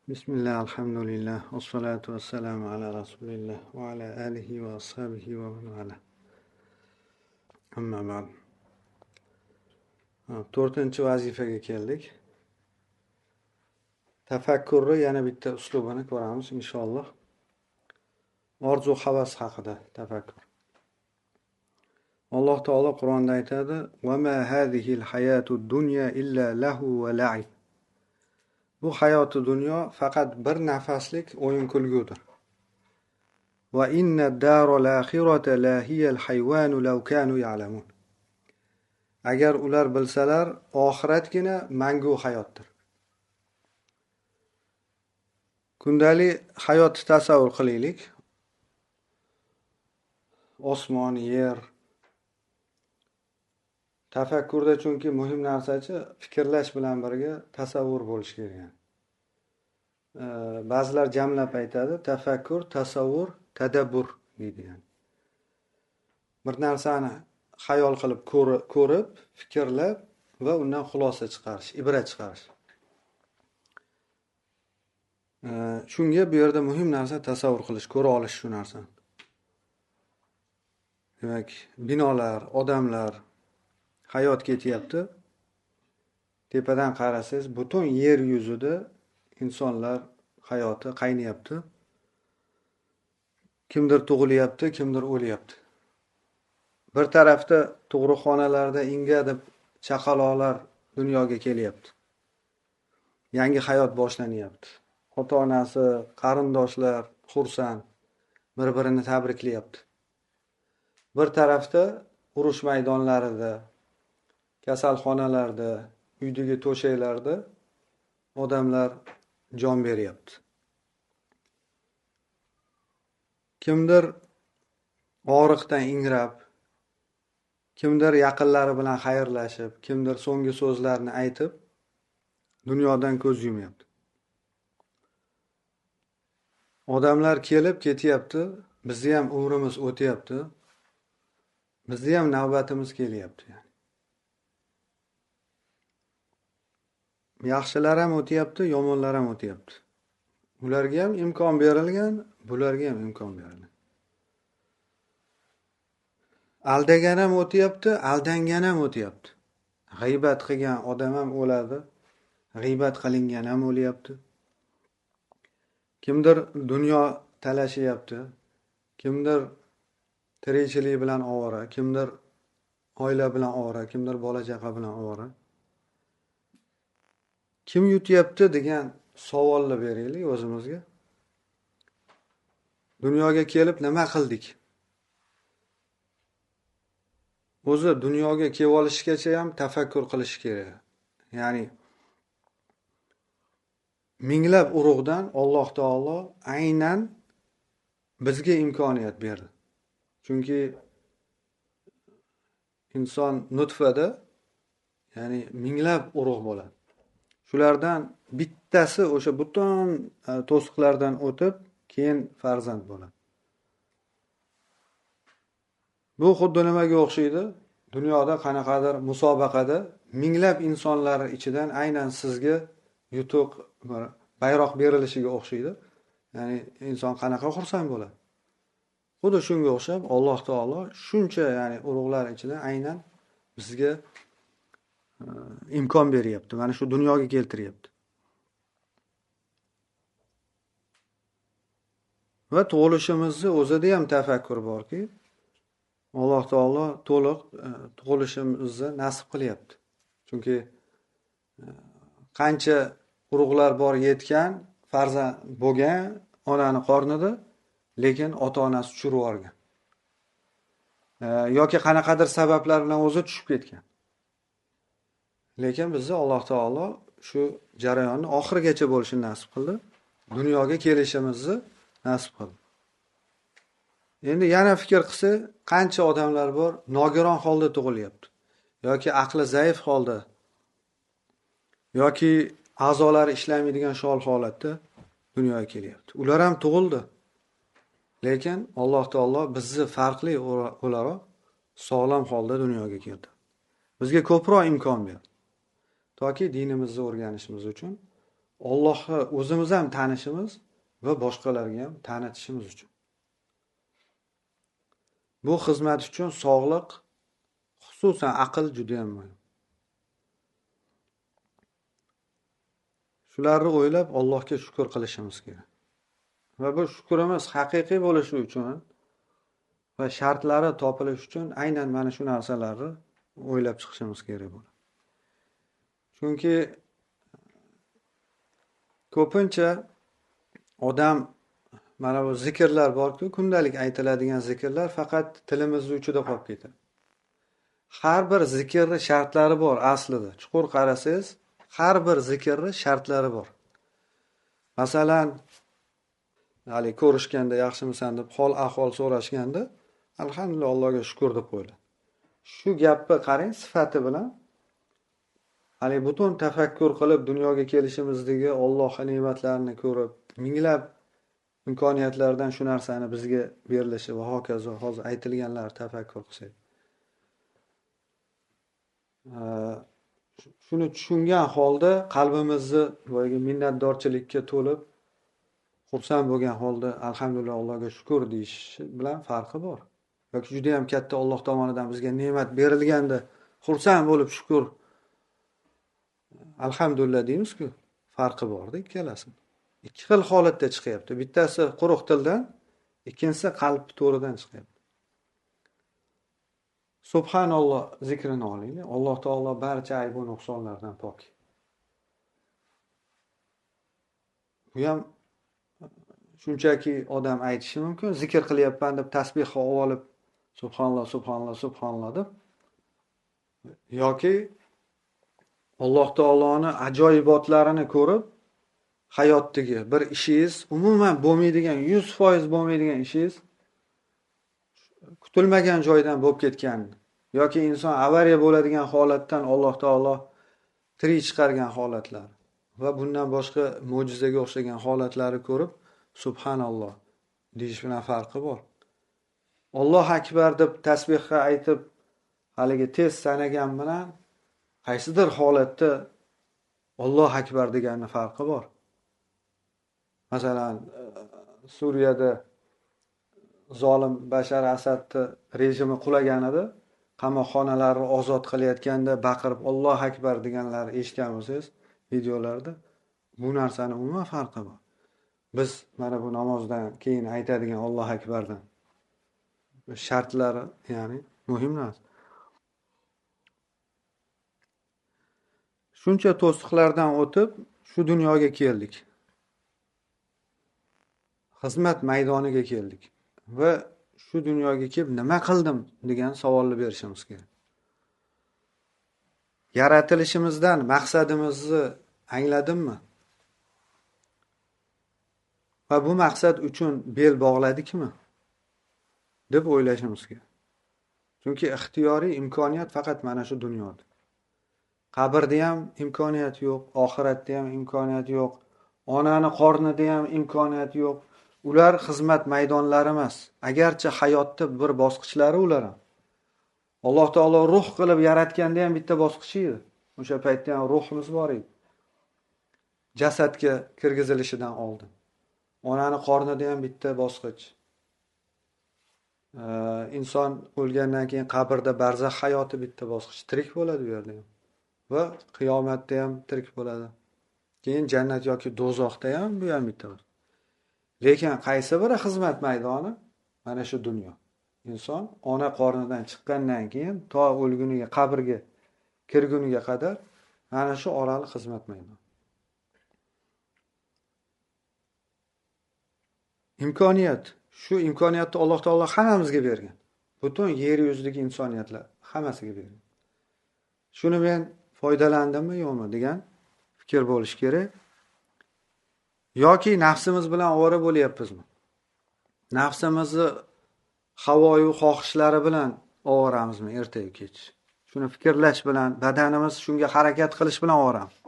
Bismillah, alhamdulillah, vassalatu vassalamu ala rasulillah va ala alihi va ashabihi va man ala. Amma ba'd. To'rtinchi vazifaga keldik. Tafakkurni yana bitta uslubini ko'ramiz inshaalloh. Orzu havas haqida tafakkur. Alloh taolo Qur'onda aytadi: "Va ma hazihil hayatud dunya illa lahu va la'ib." Bu hayoti dunyo faqat bir nafaslik o'yin kulgudir. Va inna ad-daral axirata la hiyal hayvanu law kanu ya'lamun. Agar ular bilsalar, oxiratgina mangu hayotdir. Kundalik hayotni tasavvur qilaylik. Osmon, yer. Tafakkurda chunki muhim narsachi fikrlash bilan birga tasavvur bo'lish kerak. Ba'zilar jamlab aytadi, tafakkur, tasavvur, tadabbur deydi. Bir narsani xayol qilib ko'rib, fikrlab va undan xulosa chiqarish, ibrat chiqarish. Shunga bu yerda muhim narsa tasavvur qilish, ko'ra olish shu narsani. Demak, binolar, odamlar, hayot ketyapti. Tepadan qarasangiz, butun yer yuzida insonlar hayoti qaynayapti. Kimdir tug'ilyapti, kimdir o'lyapti. Bir tarafda tug'ruqxonalarda inga deb chaqaloqlar dunyoga kelyapti. Yangi hayot boshlanyapti. Ota-onasi, qarindoshlar xursand, bir-birini tabriklayapti. Bir tarafda urush maydonlarida, kasalxonalarda, uydagi to'shaklarda odamlar jon beryapti. Kimdir og'riqdan ingrab, kimdir yaqinlari bilan xayrlashib, kimdir so'nggi so'zlarni aytib dunyodan ko'z yumyapti. Odamlar kelib ketyapti, bizni ham umrimiz o'tyapti. Bizni ham navbatimiz kelyapti. Yaxshilar ham o'tyapti, yomonlar ham o'tyapti. Ularga ham imkon berilgan, bularga ham imkon berilgan. Aldagan ham o'tyapti, aldangan ham o'tyapti. G'iybat qilgan odam ham o'ladi, g'iybat qilingan ham o'lyapti. Kimdir dunyo talashyapti, kimdir tirikchilik bilan ovora, kimdir oila bilan ovora, kimdir bola chaqa bilan ovora. Kim yutyapti degan savolni beraylik o'zimizga. Dunyoga kelib nima qildik? O'zi dunyoga kelib olishgacha ham tafakkur qilish kerak. Ya'ni minglab urug'dan Alloh taolo aynan bizga imkoniyat berdi. Chunki inson nutfada, ya'ni minglab urug' bo'ladi. Shulardan bittasi o'sha butun to'siqlardan o'tib, keyin farzand bo'ladi. Bu xuddi nimaga o'xshaydi? Dunyoda qanaqadir musobaqada minglab insonlar ichidan aynan sizga yutuq, bayroq berilishiga o'xshaydi. Ya'ni inson qanaqa xursand bo'ladi? Xuddi shunga o'xshab Alloh taolo shuncha, ya'ni urug'lar ichidan aynan bizga imkon beryapti. Mana shu dunyoga keltiryapti. Va tug'ilishimizni o'zida ham tafakkur borki, Alloh taolo to'liq tug'ilishimizni nasib qilyapti. Chunki qancha urug'lar bor yetgan, farzand bo'lgan onani qornida, lekin ota-onasi tushirib yuborgan. Yoki qanaqadir sabablar bilan o'zi tushib ketgan. Lekin bizni Alloh taolo shu jarayonni oxirigacha bo'lishini nasib qildi. Dunyoga kelishimizni nasib qildi. Endi yana fikr qilsa, qancha odamlar bor nogiron holda tug'ilyapti yoki aqli zaif holda yoki a'zolari ishlamaydigan shol holatda dunyoga kelyapti. Ular ham tug'ildi. Lekin Alloh taolo bizni farqli o'laroq sog'lom holda dunyoga keldi. Bizga ko'proq imkon berdi. Toki dinimizni o'rganishimiz uchun, Allohni o'zimiz ham tanishimiz va boshqalarga ham tanitishimiz uchun. Bu xizmat uchun sog'liq, xususan aql juda ham muhim. Shularni o'ylab Allohga shukr qilishimiz kerak. Va bu shukrimiz haqiqiy bo'lishi uchun va shartlari topilishi uchun aynan mana shu narsalarni o'ylab chiqishimiz kerak bo'ladi. Chunki ko'pincha odam mana bu zikrlar bor-ku, kundalik aytiladigan zikrlar faqat tilimizning uchida qolib ketadi. Har bir zikrning shartlari bor aslida. Chuqur qarasangiz, har bir zikrning shartlari bor. Masalan, hali ko'rishganda yaxshimisan deb hol ahvol so'rashganda, alhamdulillah Allohga shukr deb qo'yiladi. Shu gapni qarang, sifati bilan hali butun tafakkur qilib dunyoga kelishimizdagi Allohning ne'matlarini ko'rib, minglab imkoniyatlardan shu narsani bizga berilishi va hokazo hozir aytilganlar tafakkur qilsak. Shuni tushungan holda qalbimizni boyagi minnatdorchilikka to'lib, xursand bo'lgan holda alhamdulillah Allohga shukr deyish bilan farqi bor. Yoki juda ham katta Alloh tomonidan bizga ne'mat berilganda xursand bo'lib shukr alhamdulillah deymiz-ku, farqi bor-da ikkalasi. Ikki xil holatda chiqyapti. Bittasi quruq tildan, ikkinchisi qalb to'ridan chiqyapti. Subhanalloh zikrini olaylik. Alloh taolo barcha ayb va nuqsonlardan pok. Bu ham shunchaki odam aytishi mumkin, zikr qilyapman deb tasbih olib subhanalloh, subhanalloh, subhanalloh deb, yoki Alloh taoloning ajoyibotlarini ko'rib hayotdagi bir ishingiz umuman bo'lmaydigan, 100% bo'lmaydigan ishingiz kutilmagan joydan bo'lib ketgan yoki inson avariya bo'ladigan holatdan Alloh taolo tirik chiqargan holatlar va bundan boshqa mo'jizaga o'xshagan holatlarni ko'rib subhanalloh deyish bilan farqi bor. Alloh akbar deb tasbihga aytib haligi tez sanagan bilan qaysidir holatda Alloh akbar deganning farqi bor. Masalan, Suriyada zolim Bashar Asadni rejimi qulaganida qamoqxonalarni ozod qilayotganda baqirib Alloh akbar deganlarni eshitgan bo'lsangiz videolarda, bu narsani umuman farqi bor. Biz mana bu namozdan keyin aytadigan Alloh akbardan shartlari, ya'ni muhim narsa. Shuncha to'siqlardan o'tib shu dunyoga keldik. Xizmat maydoniga keldik va shu dunyoga kelib nima qildim degan savolni berishimiz kerak. Yaratilishimizdan maqsadimizni angladimmi? Va bu maqsad uchun bel bog'ladikmi deb o'ylashimiz kerak. Chunki ixtiyoriy imkoniyat faqat mana shu dunyoda. Qabrda ham imkoniyat yo'q, oxiratda ham imkoniyat yo'q, onani qornida ham imkoniyat yo'q. Ular xizmat maydonlari emas. Agarchi hayotda bir bosqichlari ular ham. Alloh taolo ruh qilib yaratganda ham bitta bosqichi edi. O'sha paytda ham ruhimiz bor edi. Jasadga kirgizilishidan oldin. Onani qornida ham bitta bosqich. Inson o'lgandan keyin qabrda barzax hayoti bitta bosqich. Tirik bo'ladi u yerda ham. Va qiyomatda ham tirik bo'ladi. Keyin jannat yoki do'zaxda ham bu ham bitta bosqich. Lekin qaysi biri xizmat maydoni? Mana shu dunyo. Inson ona qornidan chiqqandan keyin to o'lguniga, qabrga kirguniga qadar mana shu oraliq xizmat maydoni. Imkoniyat. Shu imkoniyatni Alloh taolo hammamizga bergan. Butun yer yuzidagi insoniyatlar hammasiga bergan. Shuni men foydalandimmi yo'qmi degan fikr bo'lishi kerak. Yoki nafsimiz bilan ovora bo'lyapmizmi? Nafsimizni havoyu xohishlari bilan ovoramizmi ertayu kech? Shuni fikrlash bilan, badanimiz shunga harakat qilish bilan ovoramiz.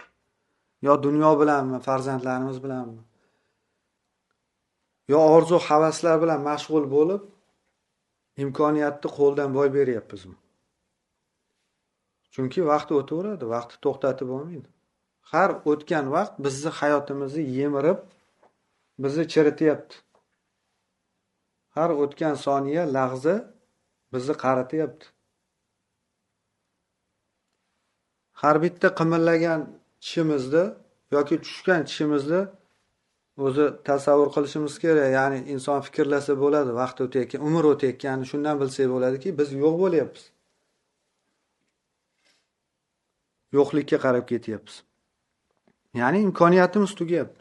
Yo dunyo bilanmi, farzandlarimiz bilanmi? Yo orzu havaslar bilan mashg'ul bo'lib, imkoniyatni qo'ldan boy beryapmizmi? Chunki vaqt o'taveradi, vaqtni to'xtatib bo'lmaydi. Har o'tgan vaqt bizni hayotimizni yemirib, bizni chirityapti. Har o'tgan soniya, lahza bizni qarityapti. Har bitta qimillagan tishimizda yoki tushgan tishimizda o'zi tasavvur qilishimiz kerak. Ya'ni inson fikrlasa bo'ladi, vaqt o'tayotgan, umr o'tayotganini shundan bilsak bo'ladiki, biz yo'q bo'lyapmiz. Yo'qlikka qarab ketyapmiz. Ya'ni imkoniyatimiz tugayapti.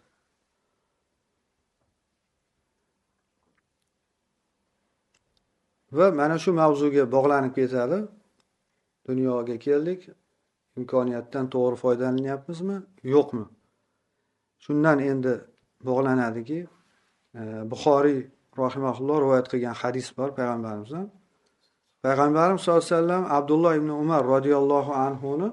Va mana shu mavzuga bog'lanib ketadi. Dunyoga keldik, imkoniyatdan to'g'ri foydalanyapmizmi, yo'qmi? Shundan endi bog'lanadiki, Buxoriy rahimahulloh rivoyat qilgan hadis bor payg'ambarimizdan. Payg'ambarimiz sollallohu alayhi vasallam Abdulloh ibn Umar radhiyallohu anhu ni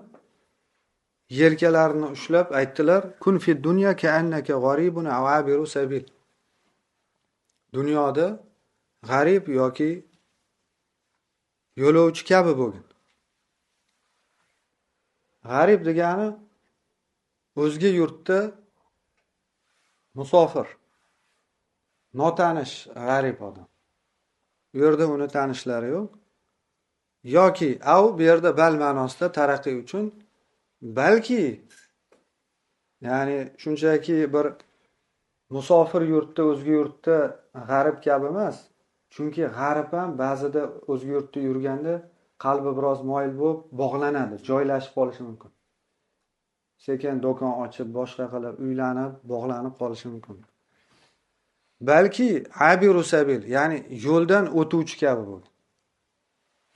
yelkalarini ushlab aytdilar: "Kun fid dunya ka'annaka g'aribun aw abiru sabil." Dunyoda g'arib yoki yo'lovchi kabi bo'lgin. G'arib degani o'zga yurtda musofir, notanish g'arib odam. U yerda uni tanishlari yo'q. Yoki av bu yerda bal ma'nosida taraqqiy uchun, balki ya'ni shunchaki bir musofir yurtda, o'zga yurtda g'arib kabi emas. Chunki g'arib ham ba'zida o'zga yurtda yurganda qalbi biroz moyil bo'lib bog'lanadi, joylashib qolishi mumkin. Sekin do'kon ochib, boshqa qilib, uylanib, bog'lanib qolishi mumkin. Balki abiru sabil, ya'ni yo'ldan o'tuvchi kabi bo'ldi.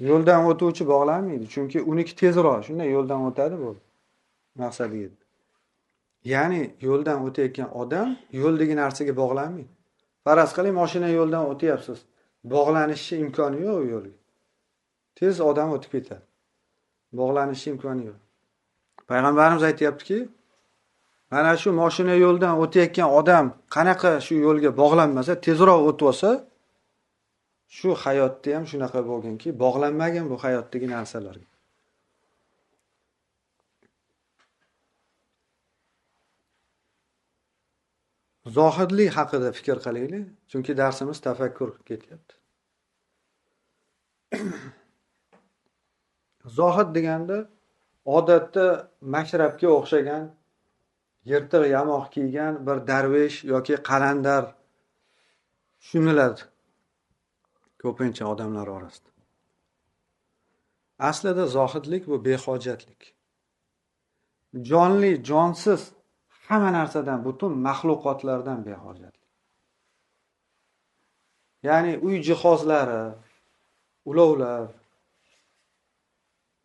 Yo'ldan o'tuvchi bog'lanmaydi, chunki uniki tezroq, shunday yo'ldan o'tadi bo'ldi. Maqsadiga yetdi. Ya'ni yo'ldan o'tayotgan odam yo'ldagi narsaga bog'lanmaydi. Faraz qiling, mashina yo'ldan o'tyapsiz. Bog'lanishi imkoni yo'q yo'lga. Tez odam o'tib ketadi. Bog'lanishi imkoni yo'q. Payg'ambarimiz aytayaptiki, mana shu mashina yo'ldan o'tayotgan odam qanaqa shu yo'lga bog'lanmasa, tezroq o'tib olsa, shu hayotda ham shunaqa bo'lganki, bog'lanmagan bu hayotdagi narsalarga. Zohidlik haqida fikr qilaylik, chunki darsimiz tafakkur ketyapti. Zohid deganda odatda mashrabga o'xshagan, yirtiq yamoq kiygan bir darvesh yoki qalandar tushuniladi ko'pincha odamlar orasida. Aslida zohidlik bu behojatlik. Jonli, jonsiz hamma narsadan, butun maxluqotlardan behojatlik. Ya'ni uy jihozlari, ulovlar,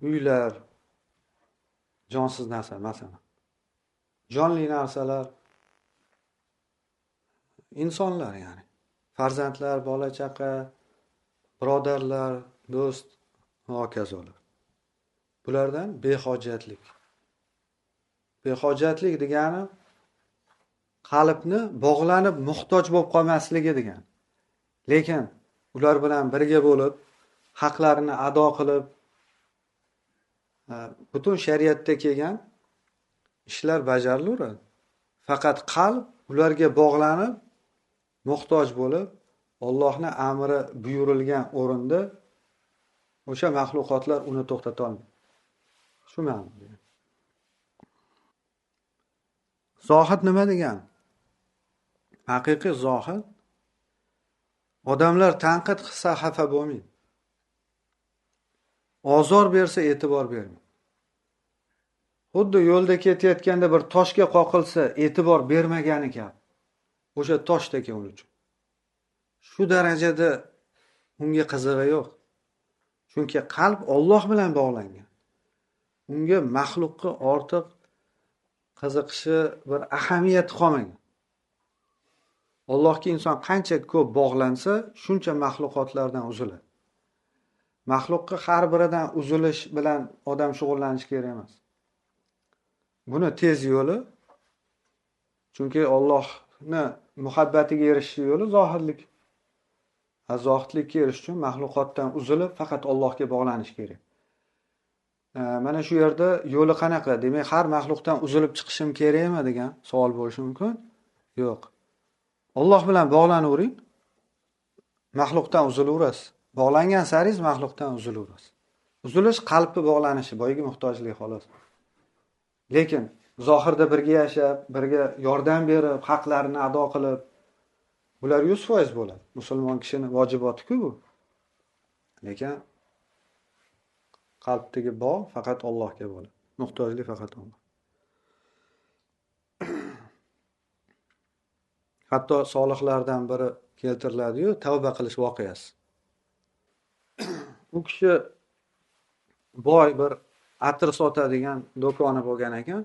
uylar jonsiz narsa, masalan. Jonli narsalar insonlar, ya'ni farzandlar, bola chaqa, birodarlar, do'st va hokazolar. Bulardan behojatlik. Behojatlik degani qalbni bog'lanib muhtoj bo'lib qolmasligi degani. Lekin ular bilan birga bo'lib, haqlarini ado qilib, butun shariatda kelgan ishlar bajarilaveradi. Faqat qalb ularga bog'lanib, muhtoj bo'lib, Allohning amri buyurilgan o'rinda o'sha maxluqotlar uni to'xtata olmaydi. Shu ma'noda. Zohid nima degan? Haqiqiy zohid odamlar tanqid qilsa xafa bo'lmaydi. Ozor bersa e'tibor bermaydi. Xuddi yo'lda ketayotganda bir toshga qoqilsa e'tibor bermagani kabi. O'sha toshdek uning uchun. Shu darajada unga qizig'i yo'q. Chunki qalb Alloh bilan bog'langan. Unga maxluqqa ortiq qiziqishi bir ahamiyati qolmagan. Allohga inson qancha ko'p bog'lansa, shuncha maxluqotlardan uziladi. Maxluqqa har biridan uzilish bilan odam shug'ullanish kerak emas. Buni tez yo'li, chunki Allohni muhabbatiga erishish yo'li zohidlik. Zohidlikka erishish uchun maxluqotdan uzilib, faqat Allohga bog'lanish kerak. Mana shu yerda yo'li qanaqa? Demak, har maxluqdan uzilib chiqishim kerakmi degan savol bo'lishi mumkin. Yo'q. Alloh bilan bog'lanavering, maxluqdan uzilaverasiz. Bog'langan saringiz maxluqdan uzilaverasiz. Uzilish qalbni bog'lanishi, boyagi muhtojlik xolos. Lekin zohirda birga yashab, birga yordam berib, haqlarini ado qilib, bular 100% bo'ladi. Musulmon kishining vojiboti-ku bu. Lekin qalbdagi bog' faqat Allohga bo'ladi. Muhtojlik faqat Alloh. Hatto solihlardan biri keltiriladi-yu, tavba qilish voqeasi. U kishi boy bir atir sotadigan do'koni bo'lgan ekan.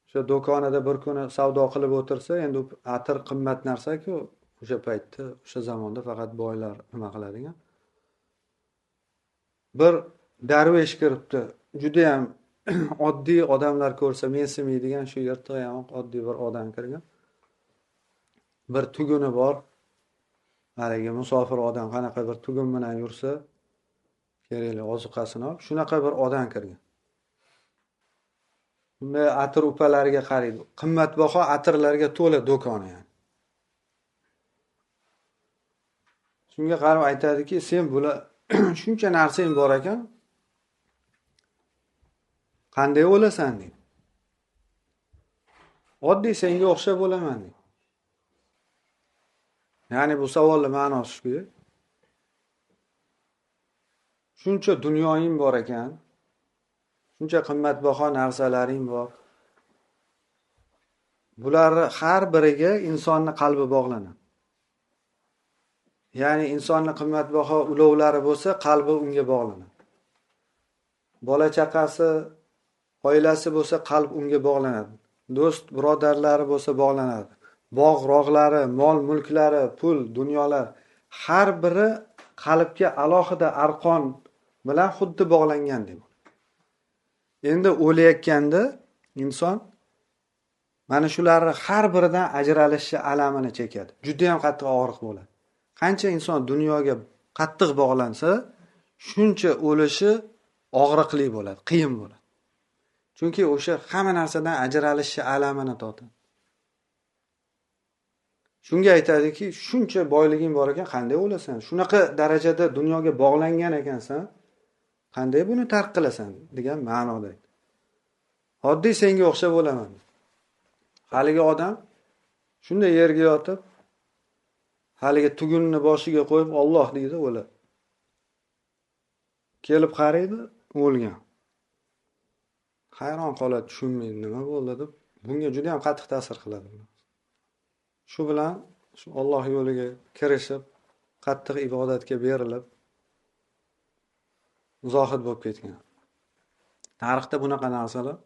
O'sha do'konida bir kuni savdo qilib o'tirsa, endi atir qimmat narsa-ku, o'sha paytda, o'sha zamonda faqat boylar nima qiladigan. Bir darvesh kiribdi, juda ham oddiy odamlar ko'rsa mensimaydigan shu yerda ham oddiy bir odam kirgan. Bir tuguni bor. Haligi musofir odam qanaqa bir tugun bilan yursa, kerakli ozuqasini olib, shunaqa bir odam kirgan. Bunday atir upalariga qaraydi. Qimmatbaho atirlarga to'la do'koni yani. Shunga qarab aytadiki, sen bular shuncha narsang bor ekan, qanday o'lasan deydi. Oddiy senga o'xshab o'laman deydi. Ya'ni bu savolning ma'nosi shuki, shuncha dunyoying bor ekan, shuncha qimmatbaho narsalaring bor. Bularni har biriga insonning qalbi bog'lanadi. Ya'ni insonning qimmatbaho ulovlari bo'lsa, qalbi unga bog'lanadi. Bola chaqasi, oilasi bo'lsa, qalb unga bog'lanadi. Do'st, birodarlari bo'lsa bog'lanadi. Bog', rog'lari, mol, mulklari, pul, dunyolar har biri qalbga alohida arqon bilan xuddi bog'langan deb. Endi o'layotganda inson mana shularni har biridan ajralishi alamini chekadi. Juda ham qattiq og'riq bo'ladi. Qancha inson dunyoga qattiq bog'lansa, shuncha o'lishi og'riqli bo'ladi, qiyin bo'ladi. Chunki o'sha hamma narsadan ajralishi alamini totadi. Shunga aytadiki, shuncha boyliging bor ekan, qanday o'lasan? Shunaqa darajada dunyoga bog'langan ekansan, qanday buni tark qilasan degan ma'noda. Oddiy senga o'xshab o'laman. Haligi odam shunday yerga yotib, haligi tugunni boshiga qo'yib Alloh deydi, o'ladi. Kelib qaraydi, o'lgan. Hayron qoladi, tushunmaydi nima bo'ldi deb. Bunga juda ham qattiq ta'sir qiladi. Shu bilan shu Alloh yo'liga kirishib, qattiq ibodatga berilib, zohid bo'lib ketgan. Tarixda bunaqa narsalar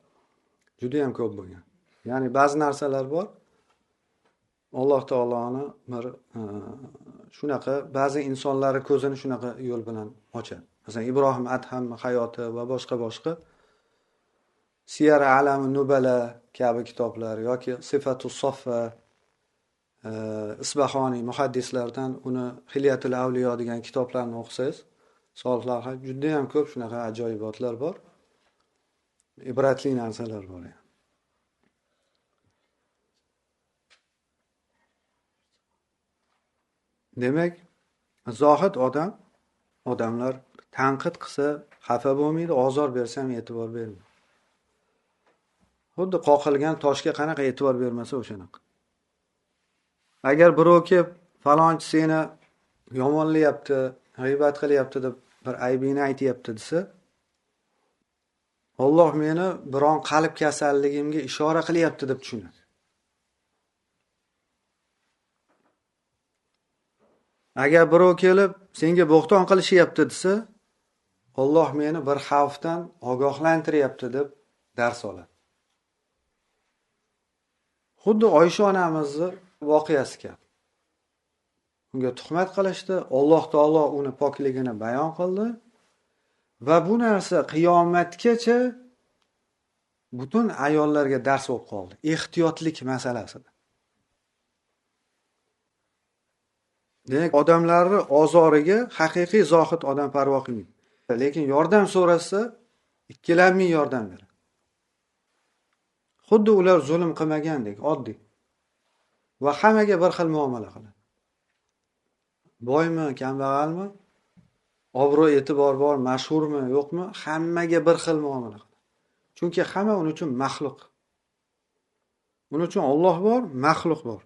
juda ham ko'p bo'lgan. Ya'ni ba'zi narsalar bor, Alloh taoloni bir shunaqa ba'zi insonlarning ko'zini shunaqa yo'l bilan ochadi. Masalan, Ibrohim Adham hayoti va boshqa Siyar alami nubala kabi kitoblar yoki Sifatus Soffa, Isbahoniy muhaddislardan uni Hilyatul Avliyo degan kitoblarni o'qisangiz, solihlar juda ham ko'p shunaqa ajoyibotlar bor. Ibratli narsalar bor yani. Demak, zohid odam, odamlar tanqid qilsa xafa bo'lmaydi, ozor bersa ham e'tibor bermaydi. Xuddi qoqilgan toshga qanaqa e'tibor bermasa o'shanaqa. Agar birov kelib falonchi seni yomonlayapti, g'iybat qilyapti deb bir aybini aytyapti desa, Alloh meni biron qalb kasalligimga ishora qilyapti deb tushunadi. Agar birov kelib senga bo'xton qilishyapti desa, Alloh meni bir xavfdan ogohlantiryapti deb dars oladi. Xuddi Oysha onamizni voqeasi kabi. Unga tuhmat qilishdi, Alloh taolo uni pokligini bayon qildi va bu narsa qiyomatgacha butun ayollarga dars bo'lib qoldi. Ehtiyotlik masalasida. Demak, odamlarning ozoriga haqiqiy zohid odam parvo qilmaydi. Lekin yordam so'rasa, ikkilanmay yordam beradi. Xuddi ular zulm qilmagandek, oddiy. Va hammaga bir xil muomala qiladi. Boymi, kambag'almi, obro' e'tibor bor, mashhurmi, yo'qmi, hammaga bir xil muomala qiladi. Chunki hamma uning uchun maxluq. Uning uchun Alloh bor, maxluq bor.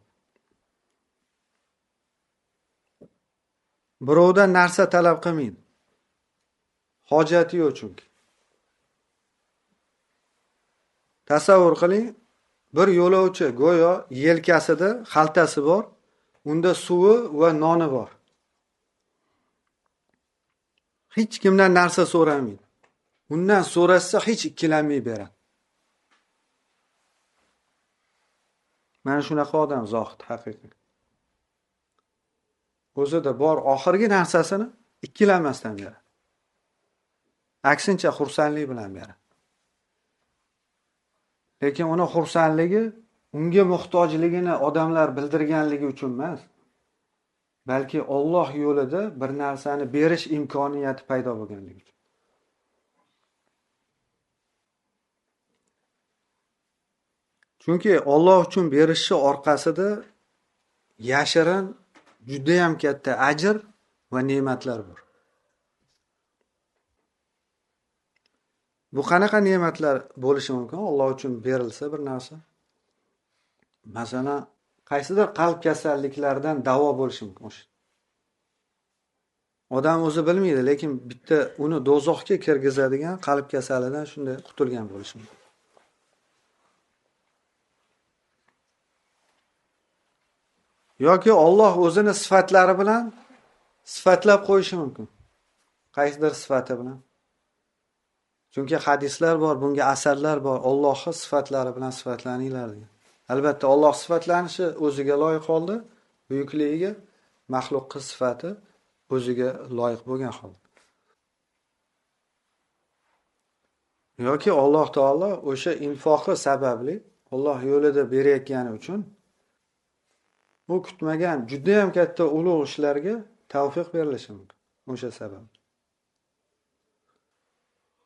Birovdan narsa talab qilmaydi. Hojati yo'q chunki. Tasavvur qiling, bir yo'lovchi go'yo yelkasida xaltasi bor, unda suvi va noni bor. Hech kimdan narsa so'ramaydi. Undan so'rasa hech ikkilanmay beradi. Mana shunaqa odam zohid haqiqiy. O'zida bor oxirgi narsasini ikkilanmasdan beradi. Aksincha xursandlik bilan beradi. Lekin uni xursandligi unga muhtojligini odamlar bildirganligi uchun emas, balki Alloh yo'lida bir narsani berish imkoniyati paydo bo'lganligi uchun. Chunki Alloh uchun berishi orqasida yashirin juda ham katta ajr va ne'matlar bor. Bu qanaqa ne'matlar bo'lishi mumkin? Alloh uchun berilsa bir narsa. Masalan, qaysidir qalb kasalliklaridan davo bo'lishi mumkin o'sha. Odam o'zi bilmaydi, lekin bitta uni do'zaxga kirgizadigan qalb kasalidan shunday qutulgan bo'lishi mumkin. Yoki Alloh o'zini sifatlari bilan sifatlab qo'yishi mumkin. Qaysidir sifati bilan. Chunki hadislar bor, bunga asarlar bor. Allohning sifatlari bilan sifatlaninglar degan. Albatta Alloh sifatlanishi o'ziga loyiq holda, buyukligiga, maxluqning sifati o'ziga loyiq bo'lgan holda. Yoki Alloh taolo o'sha infoqi sababli Alloh yo'lida berayotgani uchun bu kutmagan juda ham katta ulug' ishlarga tavfiq berilishi mumkin o'sha sabab.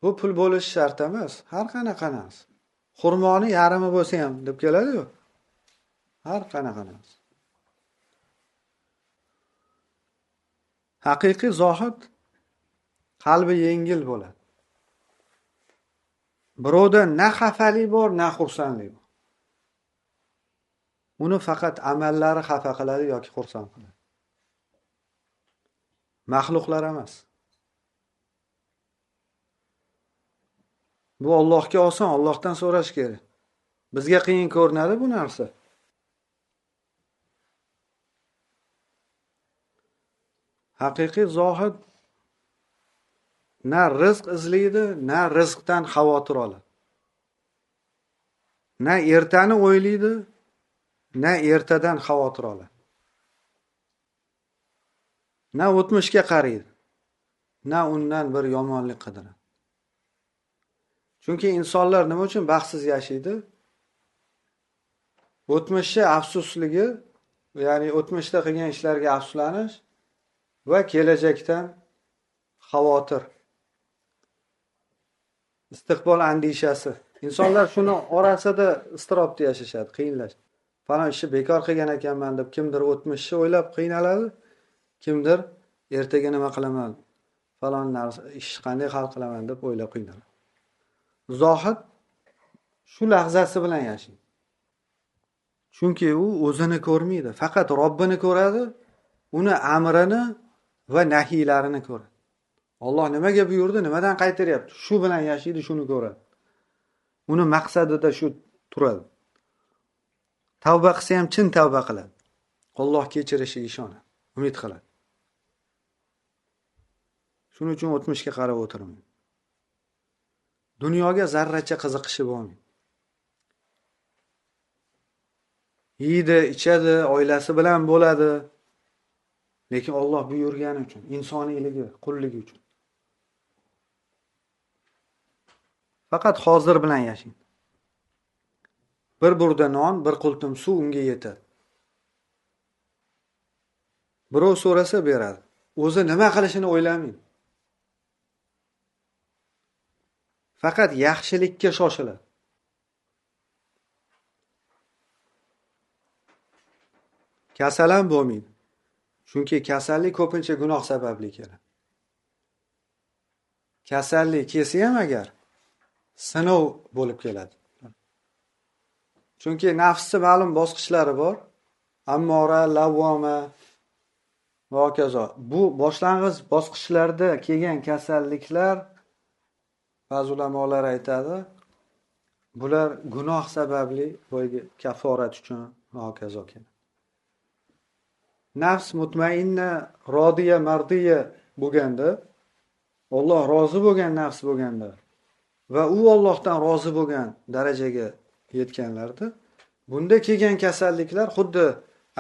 Bu pul bo'lishi shart emas, har qanaqa narsa. Xurmoni yarmi bo'lsa ham deb keladi-ku. Har qanaqa narsa. Haqiqiy zohid qalbi yengil bo'ladi. Birovda na xafalik bor, na xursandlik bor. Uni faqat amallari xafa qiladi yoki xursand qiladi. Maxluqlar emas. Bu Allohga oson, Allohdan so'rash kerak. Bizga qiyin ko'rinadi bu narsa. Haqiqiy zohid na rizq izlaydi, na rizqdan xavotir oladi. Na ertani o'ylaydi, na ertadan xavotir oladi. Na o'tmishga qaraydi, na undan bir yomonlik qidiradi. Chunki insonlar nima uchun baxtsiz yashaydi? O'tmishda afsusligi, ya'ni o'tmishda qilgan ishlarga afsuslanish va kelajakdan xavotir. Istiqbol andishasi. Insonlar shuni orasida iztirobda yashashadi, qiyinlashadi. Falon ishni bekor qilgan ekanman deb kimdir o'tmishni o'ylab qiynaladi, kimdir ertaga nima qilaman, falon narsa ish qanday hal qilaman deb o'ylab qiynaladi. Zohid shu lahzasi bilan yashaydi. Chunki u o'zini ko'rmaydi, faqat Robbini ko'radi, uni amrini va nahiylarini ko'radi. Alloh nimaga buyurdi, nimadan qaytaryapti, shu bilan yashaydi, shuni ko'radi. Uni maqsadida shu turadi. Tavba qilsa ham chin tavba qiladi. Alloh kechirishiga ishonadi, umid qiladi. Shuning uchun o'tmishga qarab o'tirmaydi. Dunyoga zarracha qiziqishi bo'lmaydi. Yeydi, ichadi, oilasi bilan bo'ladi. Lekin Alloh buyurgani uchun, insoniyligi, qulligi uchun. Faqat hozir bilan yashaydi. Bir burda non, bir qultum suv unga yetadi. Birov so'rasa beradi. O'zi nima qilishini o'ylamaydi. Faqat yaxshilikka shoshiladi. Kasal ham bo'lmaydi. Chunki kasallik ko'pincha gunoh sababli keladi. Kasallik kelsa ham agar sinov bo'lib keladi. Chunki nafsni ma'lum bosqichlari bor. Ammora, lavvoma va hokazo. Bu boshlang'ich bosqichlarda kelgan kasalliklar, ba'zi ulamolar aytadi, bular gunoh sababli, boyagi kaforat uchun va hokazo keladi. Nafs mutmainna, rodiya, mardiya bo'lganda, Alloh rozi bo'lgan nafs bo'lganda va u Allohdan rozi bo'lgan darajaga yetganlarda, bunda kelgan kasalliklar xuddi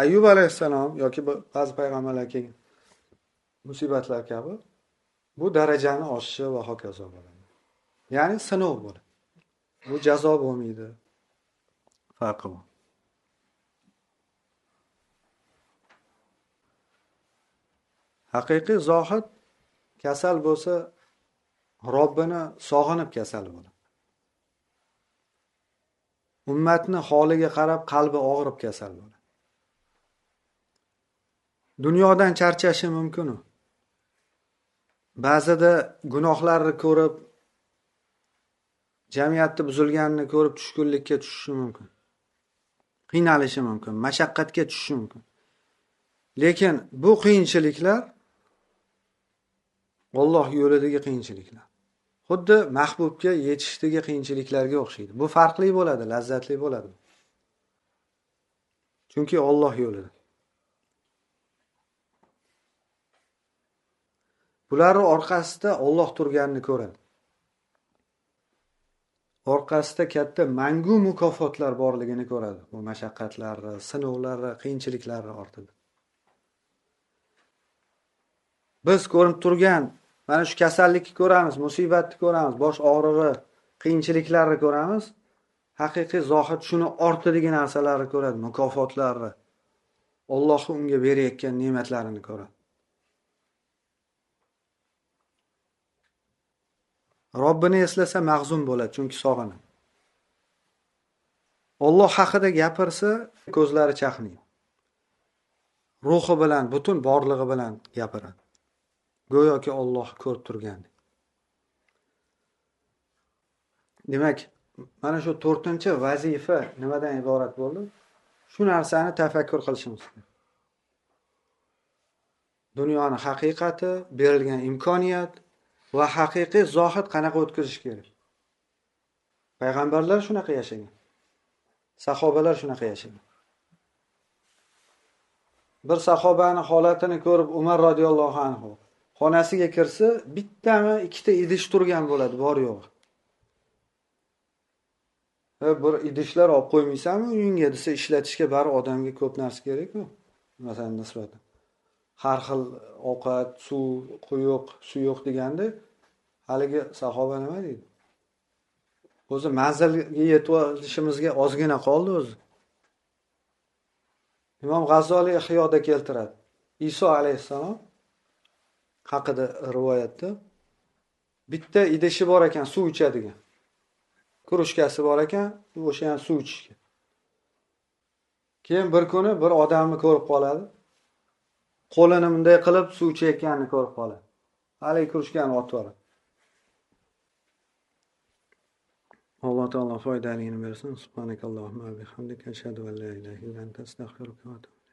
Ayyub alayhissalom yoki ba'zi payg'ambarlar kelgan musibatlar kabi bu darajani oshishi va hokazo bo'ladi. Ya'ni sinov bo'ladi. Bu jazo bo'lmaydi. Farqi bu. Haqiqiy zohid kasal bo'lsa, Robbini sog'inib kasal bo'ladi. Ummatni holiga qarab qalbi og'rib kasal bo'ladi. Dunyodan charchashi mumkin u. Ba'zida gunohlarni ko'rib, jamiyatni buzilganini ko'rib tushkunlikka tushishi mumkin. Qiynalishi mumkin, mashaqqatga tushishi mumkin. Lekin bu qiyinchiliklar Alloh yo'lidagi qiyinchiliklar. Xuddi mahbubga yetishdagi qiyinchiliklarga o'xshaydi. Bu farqli bo'ladi, lazzatli bo'ladi. Chunki Alloh yo'lida. Bularning orqasida Alloh turganini ko'radi. Orqasida katta mangu mukofotlar borligini ko'radi. Bu mashaqqatlarni, sinovlarni, qiyinchiliklarni ortida. Biz ko'rib turgan mana shu kasallikni ko'ramiz, musibatni ko'ramiz, bosh og'rig'i, qiyinchiliklarni ko'ramiz. Haqiqiy zohid shuni ortidagi narsalarni ko'radi, mukofotlarni, Alloh unga berayotgan ne'matlarini ko'radi. Robbini eslasa mahzun bo'ladi, chunki sog'inadi. Alloh haqida gapirsa ko'zlari chaqnaydi. Ruhi bilan, butun borlig'i bilan gapiradi. Go'yoki Alloh ko'rib turgandek. Demak, mana shu 4-vazifa nimadan iborat bo'ldi? Shu narsani tafakkur qilishimiz kerak. Dunyoni haqiqati, berilgan imkoniyat va haqiqiy zohid qanaqa o'tkazish kerak? Payg'ambarlar shunaqa yashagan. Sahobalar shunaqa yashagan. Bir sahobani holatini ko'rib Umar radhiyallohu anhu xonasiga kirsa, bittami, ikkita idish turgan bo'ladi, bor yo'g'i. Bir idishlar olib qo'ymaysanmi uyingga desa, ishlatishga bari odamga ko'p narsa kerak-ku. Masalan, nisbatan har xil ovqat, suv, quyuq, suyuq deganda haligi sahoba nima deydi? O'zi manzilga yetib olishimizga ozgina qoldi o'zi. Imom G'azzoli Ihyoda keltiradi. Iso alayhissalom haqida rivoyatda bitta idishi bor ekan, suv ichadigan. Krujkasi bor ekan, o'sha ham suv ichishga. Keyin bir kuni bir odamni ko'rib qoladi. Qo'lini bunday qilib suv ichayotganini ko'rib qoladi. Haligi krujkani otib yuboradi. Alloh taolo foydalini bersin. Subhanakallohumma va bihamdika ashhadu an la ilaha illa anta astag'firuka va atubu.